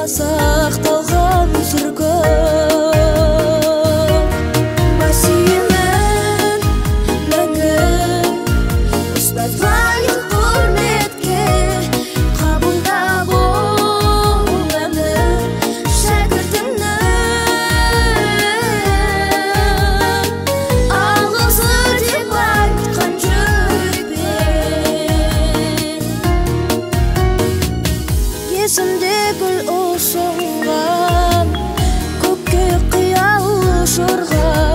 Сақталған сыр көп. Бас иемін мәңгі ұстаз лайық құрметке, қабылдап ол әні шәкіртіңнің. Алғысы деп айтқан жүрекпен. Есімде гүл ұсынған, көкке қиял ұшырған.